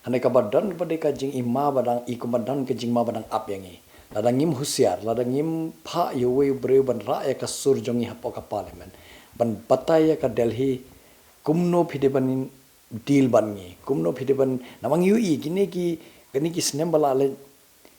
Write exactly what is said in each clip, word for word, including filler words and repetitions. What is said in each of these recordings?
Hynrei kaba don ba dei ka jingima ba dang i kumba don ka jingma ba dang ap ïa ngi. Lada ngim husiar, lada ngim phah ïa uwei u briew ban rah ïa ka sur jong ngi hapoh ka parliament, ban batai ïa ka Delhi kumno phi dei ban deal bad ngi, kumno phi dei ban, namar ngi ïohi kine ki, kine ki snem ba la leit,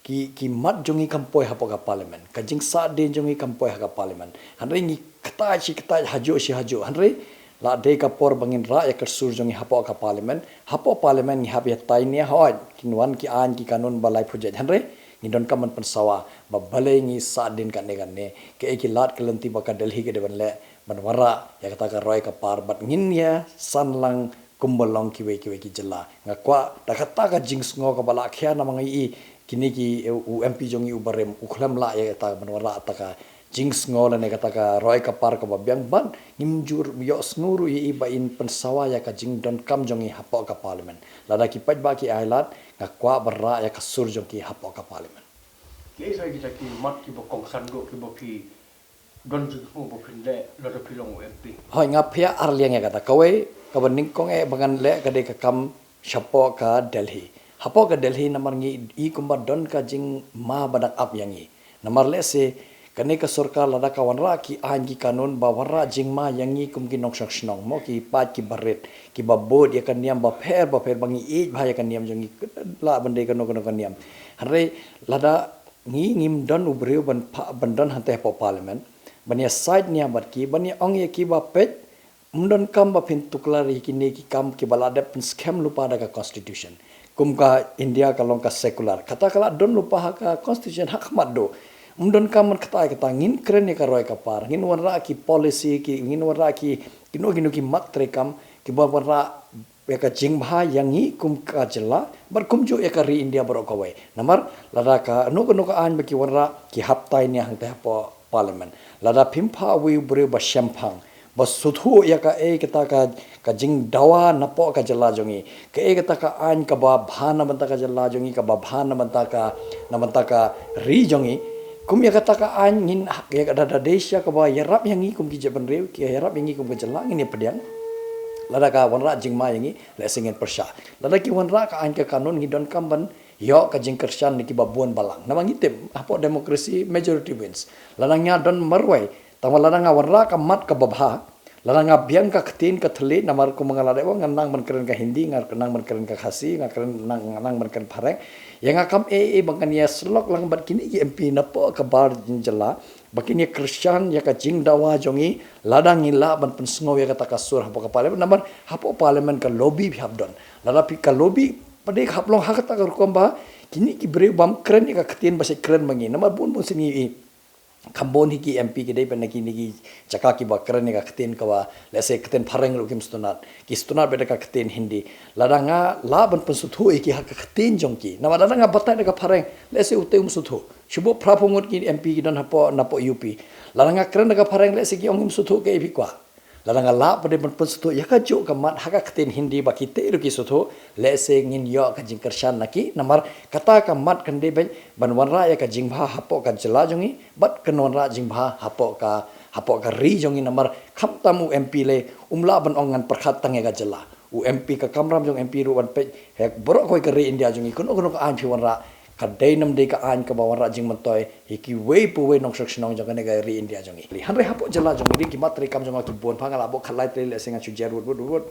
ki, ki mat jong ngi kam poi hapoh ka parliament, ka jingsahdien jong ngi kam poi ha ka parliament. Hynrei ngi kyntait shi kyntait, hajuh shi hajuh. Hynrei la dei ka por ba ngin rah ïa ka sur jong ngi hapoh ka parliament. Hapoh parliament ngi hap ïatai ne hoi, kin wan ki aiñ ki kanun ba lai phew jait. Hynrei ngi donkam ban pynsawa ba balei ngi sahdien kane kane. Kaei ki lad ki lynti ba ka Delhi ka dei ban leh ban wanrah ïa kata ka roi ka par bad ngin ïasan lang kumba long kiwei kiwei ki jylla. Nga kwah da kata ka jingsngew kaba la khia, namar nga ïohi kine ki, eh, u M P jong ngi u barim u khlem lah ïa kata ban wanrah kata ka jingsngew lane kata ka roi ka par kaba biang bad ngim ju ïohsngew ruh ïa i ba in pynsawa ïa ka jingdonkam jong ngi hapoh ka parliament. Lada ki paidbah ki ai lad, nga kwah ban rah ïa ka sur jong ki hapoh ka parliament. Ki sa kita ki mat kiba kongsan ruh kiba phi don jingsngew ba phin leh lada phi long u M P? Hoi, nga phi ïa ar liang ïa kata. Kawei kaba nyngkong eh ba ngan leh ka dei ka kam shapoh ka Delhi. Hapoh ka Delhi namar ngi i kumba don ka jingma ba dang ap ïa ngi. Namar lehse kane ka sorkar lada ka wanrah ki aiñ ki kanun ba wanrah jingma ïa ngi kum ki nongshong shnong, mo, ki paid kiba rit, kiba bud ïa ka niam bapher bapher, ba ngi ïeit bha ïa ka niam jong ngi, lah ban dei kano kano ka niam. Hynrei lada ngi ngim don u briew ban pha-, ban don hangtei hapoh parliament ban ïa side nia bad ki, ban ïa ong ïa ki ba peit, ym donkam ba phin tuklar ïa kine ki kam kiba la dep pynskhem lypa da ka constitution. Kum ka India ka long ka secular, kata ka la don lypa ha ka constitution ha khmat duh. Ym donkam ban kata kata, ngin kren ïa ka roi ka par, ngin wanrah ki policy, ki, ngin wanrah ki, kino kino ki mat treikam kiba wanrah ïa ka jingbha ïa ngi kum ka jylla bad kumjuh ïa ka ri India baroh kawei. Namar lada kano kano ka aiñ ba ki wanrah, ki hap tai nia hangtei hapoh parliament. Lada phim phah uwei u briew ba shemphang, ba sngewthuh ïa kaei kata ka, ka jingdawa napoh ka jylla jong ngi, kaei kata ka aiñ kaba bha na bynta ka jylla jong ngi, kaba bha na bynta ka, na bynta ka ri jong ngi. Kum ïa kata ka aiñ ngin ha-, ïa ka da, da dei sha kaba ïarap ïa ngi kum ki jaitbynriew, ki ïarap ïa ngi kum ka jylla, ngin ïa pdiang. Lada ka wanrah jingma ïa ngi, lehse ngin pyrshah. Lada ki wanrah ka aiñ ka kanun, ngi donkam ban ïoh ka jingkyrshan na kiba bun balang. Namar ngi tip, hapoh democracy, majority wins. Lada nga don marwei, tangba lada nga wanrah ka mat kaba bha, lada nga biang ka ktien ka thylliej, namar kum nga la dep ong, nga nang ban kren ka Hindi, nga nang ban kren ka Khasi, nga kren, nang, nga nang ban kren Phareng. Ïa nga kam eh eh ba ngan ïa syllok lang bad kine ki M P napoh ka bar jylla ba kin ïa kyrshan ïa ka jingdawa jong ngi, lada ngi lah ban pynsngew ïa kata ka sur hapoh ka parliament. Namar hapoh parliament ka lobby phi hap don. Lada phi ka lobby, pat de ka hap long ha kata ka rukom ba kine ki briew bym kren ïa ka ktien ba shu kren ma ngi. Namar bun bun sien ngi ïohi, kham bun hi ki M P ki dei pat na kine ki jaka kiba kren ïa ka ktien kaba, lehse ktien Phareng ruh kim sngewtynnat, ki sngewtynnat beit da ka ktien Hindi. Lada nga lah ban pynsngewthuh ïa ki ha ka ktien jong ki, namar lada nga batai da ka Phareng, lehse utei um sngewthuh. Shu buh phra phew ngut ki M P ki don hapoh, napoh U P. Lada nga kren da ka Phareng, lehse ki ong, ngim sngewthuh kaei phi kwah. Lada nga lah pat de ban pynsngewthuh ïa kajuh ka mat ha ka ktien Hindi ba kitei ruh ki sngewthuh, lehse ngin ïoh ka jingkyrshan na ki. Namar kata ka mat kan dei ban, ban wanrah ïa ka jingbha hapoh ka jylla jong ngi bad kan wanrah jingbha hapoh ka, hapoh ka ri jong ngi. Namar khamtam u M P lei um lah ban ong ngan pyrkhat tang ïa ka jylla. U M P, ka kamram jong M P ruh wan peit, hei, baroh kawei ka ri India jong ngi, kano kano ka aiñ phi wanrah, ka dei nam dei ka aiñ kaba wanrah jingmyntoi ïa kiwei pa wei nongshong shnong jong kane ka ri India jong ngi. Hynrei hapoh jylla jong ngi, ki mat treikam jong nga ki bun, pha nga lah buh khatlai trei, lehse ngan shu jer wut wut wut wut.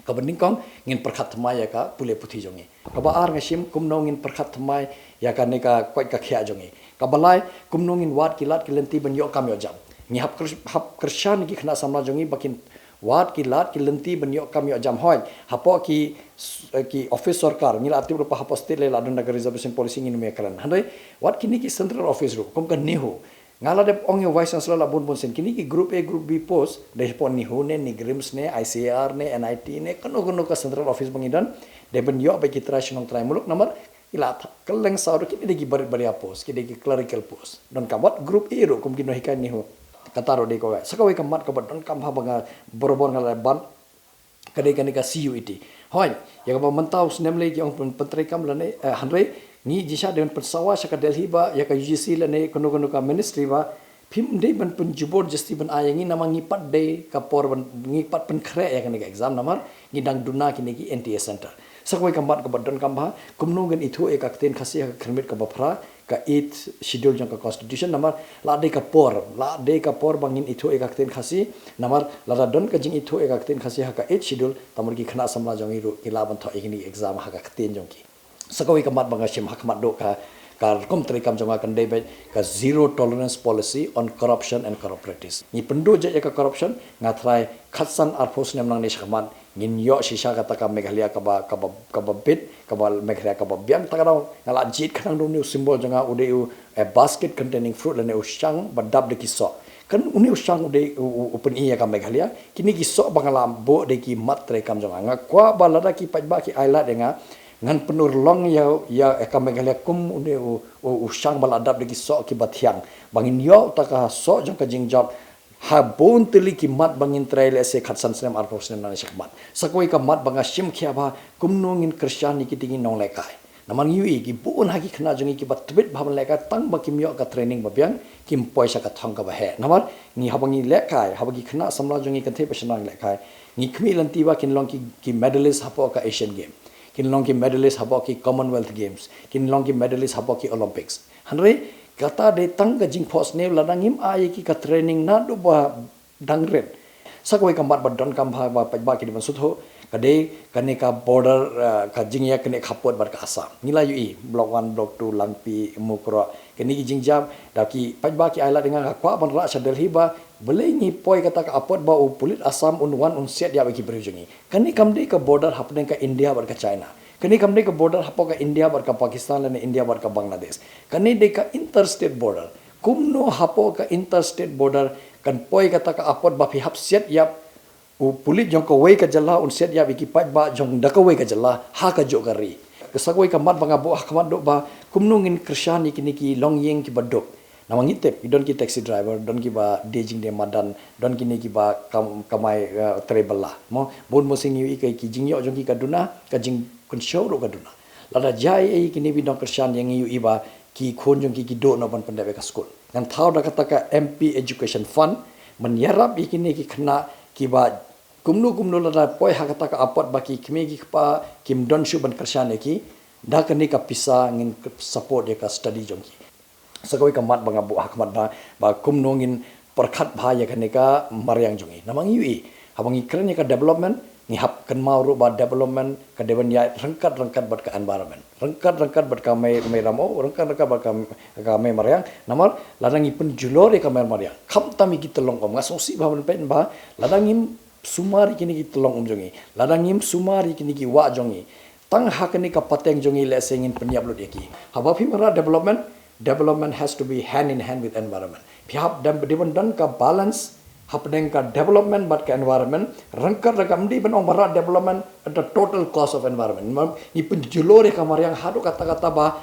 Kaba nyngkong, ngin pyrkhat thymmai ïa ka pule puthi jong ngi. Kaba ar, nga shim kumno ngin pyrkhat thymmai ïa kane ka koit ka khiah jong ngi. Kaba lai, kumno ngin wad ki lad ki lynti ban ïoh kam ïoh jam. Ngi hap kyr-, hap kyrshan ki khynnah samla jong ngi ba kin wad ki lad ki lynti ban ïoh kam ïoh jam. Hoi, hapoh ki s-, eh, ki office sorkar, ngi la tip ruh ba hapoh state lei la don da ka reservation policy, ngin ym ïa kren. Hynrei wat kine ki central office ruh, kum ka NEHU. Nga la dep ong ïa u Vice Chancellor la bun bun sien, kine ki group A, group B post, dei hapoh NEHU ne, NEIGRIHMS ne, I C A R ne, N I T ne, kano kano ka central office ba ngi don, dei ban ïoh beit ki trai shnong trai muluk. Namar ki la tha-, kylleng saw ruh ki dei ki barit baria post, ki dei ki clerical post. Donkam, wat group A ruh kum ki nonghikai NEHU, kata ruh dei kawei. Sa kawei ka mat kaba donkam ha ba nga barabor nga la ban, ka dei kane ka C U E T. Hoi, ïa kaba mynta u snem lei ki ong pyn-, pyntreikam lane, eh, hynrei ngi jingshisha dei ban pynsawa sha ka Delhi ba ïa ka U G C lane kano kano ka ministry ba Phim dei ban pynjubor jasti ban ai ïa ngi namar ngi pat dei ka por ban ngi pat pynkhreh ïa kane ka exam namar ngi dang duna kine ki N T A center. Sa kawei ka mat kaba donkam bha, kumno ngin ithuh ïa ka ktien Khasi ha ka khyrnit kaba phra, ka eighth schedule jong ka constitution, namar la dei ka por, la dei ka por ba ngin ithuh ïa ka ktien Khasi, namar lada don ka jingithuh ïa ka ktien Khasi ha ka eighth schedule, te mar ki khynnah samla jong ngi ruh ki lah ban thoh ïa kine ki exam ha ka ktien jong ki. Sa kawei ka mat ba nga shim ha khmat duh ka, ka rukom treikam jong nga kan dei beit ka zero tolerance policy on corruption and corrupt practice. Ngi pynduh jait ïa ka corruption, nga tharai khatsan arphew snem nangne shakhmat ngin ïoh shisha kata ka Meghalaya kaba, kaba, kaba bit, kaba Meghalaya kaba biang. Ta ka daw nga la jied khnang da une u symbol jong nga, u dei u, a basket containing fruit lane u shang ba dap da ki soh. Kan une u shang u dei u, u, u pyni ïa ka Meghalaya. Kine ki soh ba nga la buh dei ki mat treikam jong nga. Nga kwah ba lada ki paidbah ki ailad ïa nga, ngan pynurlong ïa, ïa ka Meghalaya kum une u, u, u shang ba la dap da ki soh kiba thiang. Ba ngin ïoh ta ka soh jong ka jingjop ha bun tylli ki mat ba ngin trei lehse khatsan snem arphew snem nangne shakhmat. Sa kawei ka mat ba nga shim khia bha, kumno ngin kyrshan ïa kitei ki nonglehkai. Namar ngi ïohi ki bun ha ki khynnah jong ngi kiba tbit bha ban lehkai tang ba kim ïoh ka training ba biang, kim poi sha ka thong kaba heh. Namar ngi haba ngi lehkai, haba ki khynnah samla jong ngi kan thei ba shynrang lehkai, ngi khmih lynti ba kin long ki, ki medalist hapoh ka Asian Game, kin long ki medalist hapoh ki Commonwealth Games, kin long ki medalist hapoh ki Olympics. Hynrei kata dei tang ka jingphohsniew lada ngim ai ïa ki ka training naduh ba dang rit. Sa kawei ka mat ba donkam bha ba paidbah ki dei ban sngewthuh ka dei kane ka border, eh, ka jingïakynduh khappud bad ka Assam. Ngi la ïohi Block one, Block two, Langpih, Mukroh, kane ki jingjia, da ki paidbah ki ailad ïa nga, nga kwah ban rah sha Delhi ba balei ngi poi kata ka apot ba u pulit Assam un wan un siat ïa ki briew jong ngi. Kane kam dei ka border hapdeng ka India bad ka China. Kane kam dei ka border hapoh ka India bad ka Pakistan lane India bad ka Bangladesh. Kane dei ka interstate border. Kumno hapoh ka interstate border kan poi kata ka apot ba phi hap siat ïap u pulit jong kawei ka jylla un siat ïap ïa ki paidbah jong da kawei ka jylla ha kajuh ka ri. Sa kawei ka mat ba nga buh ha khmat duh ba kumno ngin kyrshan ïa kine ki longïing kiba duk. Namar ngi tip, ki don ki taxi driver, don kiba die jingdie madan, don kine kiba kam, kamai, eh, trei bylla. Mo, bun bun sien ngi ïohi ka, ki jingïoh jong ki ka duna, ka jingkynshew ruh ka duna. Lada jia ei ei kine ba nongkyrshan ïa ngi ïohi ba ki khun jong ki ki duh noh ban pyndep ïa ka skul. Ngan thaw da kata ka M P Education Fund ban ïarap ïa kine ki khynnah kiba kumno kumno lada poi ha kata ka apot ba ki kmie ki kpa kim don shuh ban kyrshan ïa ki, da kane ka pisa ngin support ïa ka study jong ki. Sa kawei ka mat ba nga buh ha khmat ba, ba kumno ngin pyrkhat bha ïa kane ka mariang jong ngi. Namar ngi ïohi, haba ngi kren ïa ka development, ngi hap kynmaw ruh ba development ka dei ban ïaid ryngkat ryngkat bad ka environment. Ryngkat ryngkat bad ka mei, mei ramoh, ryngkat ryngkat bad ka, ka mei mariang. Namar lada ngi pynjulor ïa ka mei mariang, khamtam ïa ki tyllong um, nga sngewsih bha ban peit ba lada ngim sumar ïa kine ki tyllong um jong ngi, lada ngim sumar ïa kine ki wah jong ngi, tang ha kane ka pateng jong ngi lehse ngin pynïap lut ïa ki. Haba phim rah development, development has to be hand in hand with environment. Phi hap dei ban don ka balance hapdeng ka development bad ka environment. Ryngkat ryngkat, ym dei ban ong ba rah development at the total cost of environment. Ngi pynjulor ïa ka mariang haduh katta katta ba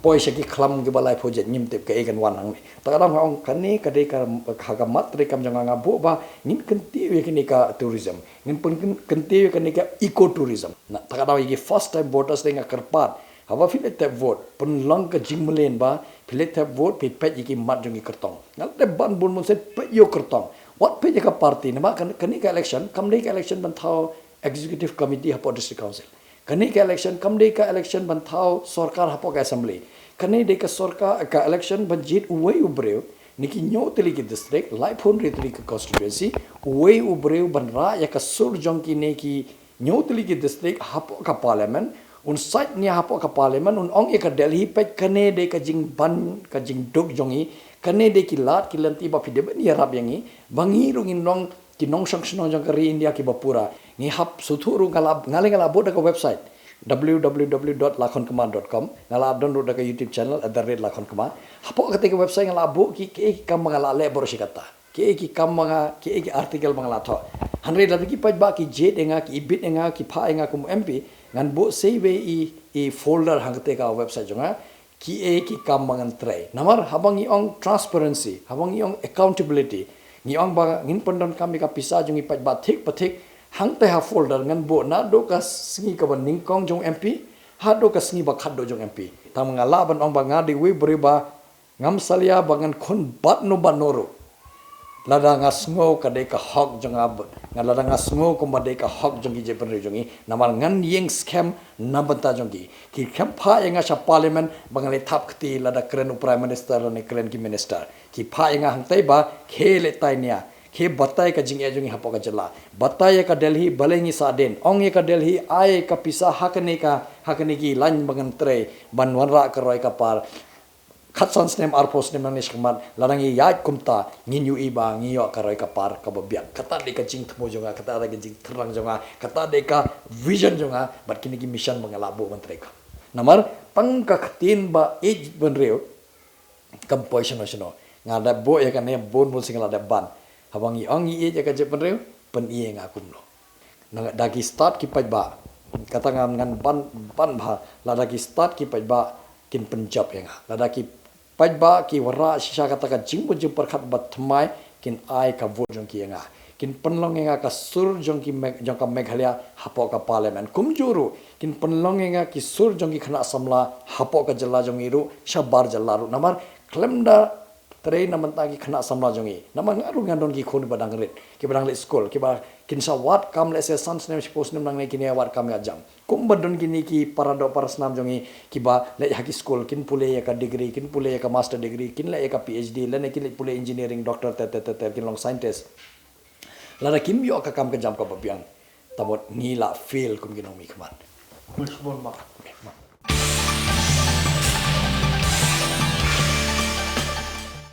poi sha ki khlam kiba laiphew jait, ngim tip kaei kan wan hangne. Ta ka daw nga ong kane ka dei ka, ha ka mat treikam jong nga nga buh ba ngin kyntiew ïa kane ka tourism. Ngin pyn-, kyntiew ïa kane ka eco tourism. Na, ta ka daw ïa ki first time voters te nga kyrpad. Haba phi leit thep vote, pynlong ka jingmlien ba phi leit thep vote, phi peit ïa ki mat jong ki kyrtong. Nga la dep ban bun bun sien, peit ïa u kyrtong. Wat peit ïa ka party, namar kane, kane ka election kam dei ka election ban thaw executive committee hapoh district council. Kane ka election kam dei ka election ban thaw sorkar hapoh ka assembly. Kane dei ka sorkar, ka election ban jied uwei u briew na ki hynñiew tylli ki district, laiphew hynriew tylli ki constituency, uwei u briew ban rah ïa ka sur jong kine ki hynñiew tylli ki district hapoh ka parliament, un sait nia hapoh ka parliament, un ong ïa ka Delhi, peit kane dei ka jingban, ka jingduk jong ngi, kane dei ki lad ki lynti ba phi dei ban ïarap ïa ngi, ba ngi ruh ngin long ki nongshong shnong jong ka ri India kiba pura. Ngi hap sngewthuh ruh, nga la, nga lei nga la buh da ka website w w w dot lakhonkma dot com, nga la don ruh da ka YouTube channel at the rate lakhonkma. Hapoh kata ka website nga la buh ki, ki, ki kam ba nga la leh baroh shi katta. Kiei ki kam ba nga, kiei ki article ba nga la thoh. Hynrei lada ki paidbah ki jied ïa nga, ki ibit ïa nga, ki phah ïa nga kum M P, ngan buh sei wei i, i folder ha kata ka website jong nga, kiei ki kam ba ngan trei. Namar haba ngi ong transparency, haba ngi ong accountability, ngi ong ba ngin pyndonkam ïa ka pisa jong ngi paidbah thik pa thik, hangta ha folder ngan buh naduh ka sngi kaba nyngkong jong M P haduh ka sngi ba khatduh jong M P. Tang ba nga lah ban ong ba nga dei uwei u briew ba Ngam salia ba ngan khun bad no bad no ruh. Lada nga sngew ka dei ka hok jong nga, nga lada nga sngew kumba dei ka hok jong ki jaitbynriew jong ngi, namar ngan ïeng skhem na bynta jong ki. Ki khlem phah ïa nga sha parliament ba ngan leit thap kti lada kren u prime minister lane kren ki minister. Ki phah ïa nga hangtai ba khie leit tai nia, khie batai ka jingeh jong ngi hapoh ka jylla. Batai ïa ka Delhi, balei ngi sah dien. Ong ïa ka Delhi ai ka pisa ha kane ka, ha kane ki lain ba ngan trei ban wanrah ka roi ka par. Khatsan snem, arphew snem nangne shakhmat, lada ngi ïaid kumta, ngin ïohi ba ngi ïoh ka roi ka par kaba biang. Kata dei ka jingthmu jong nga, kata dei ka jingthrang jong nga, kata dei ka vision jong nga bad kine ki mission ba nga lah buh ban treikam. Namar tang ka ktien ba ïeit bynriew kam poi shano shano. Nga la dep buh ïa kane bun bun sien, nga la dep ban. Haba ngi ong ngi ïeit ïa ka jaitbynriew, pyni ïa nga kumno. Nang da ki stad ki paidbah, kata ngan, ngan ban, ban bha. Lada ki stad ki paidbah kin pynjop ïa nga, lada ki paidbah ki wanrah shisha kata ka jingmut jingpyrkhat ba thymmai, kin ai ka vote jong ki ïa nga. Kin pynlong ïa nga ka sur jong ki Meg-, jong ka Meghalaya hapoh ka parliament. Kumjuh ruh kin pynlong ïa nga ki sur jong ki khynnah samla hapoh ka jylla jong ngi ruh, shabar jylla ruh. Namar khlem da trei na bynta ki khynnah samla jong ngi, namar nga ruh ngan don ki khun ba dang rit, kiba dang leit skul, kiba kin sa wad kam lehse san snem, shiphew snem nangne kin ïa wad kam ïa jam. Kumba don kine ki para doh para snam jong ngi kiba leit ha ki skul, kin pule ïa ka degree, kin pule ïa ka master degree, kin leit ïa ka P H D, lane kin leit pule engineering, doctor, ter ter ter ter, kin long scientist. Lada kim ïoh ka kam ka jam kaba biang, ta mut ngi la fail kum ki nongmihkhmat. Khublei shibun ma.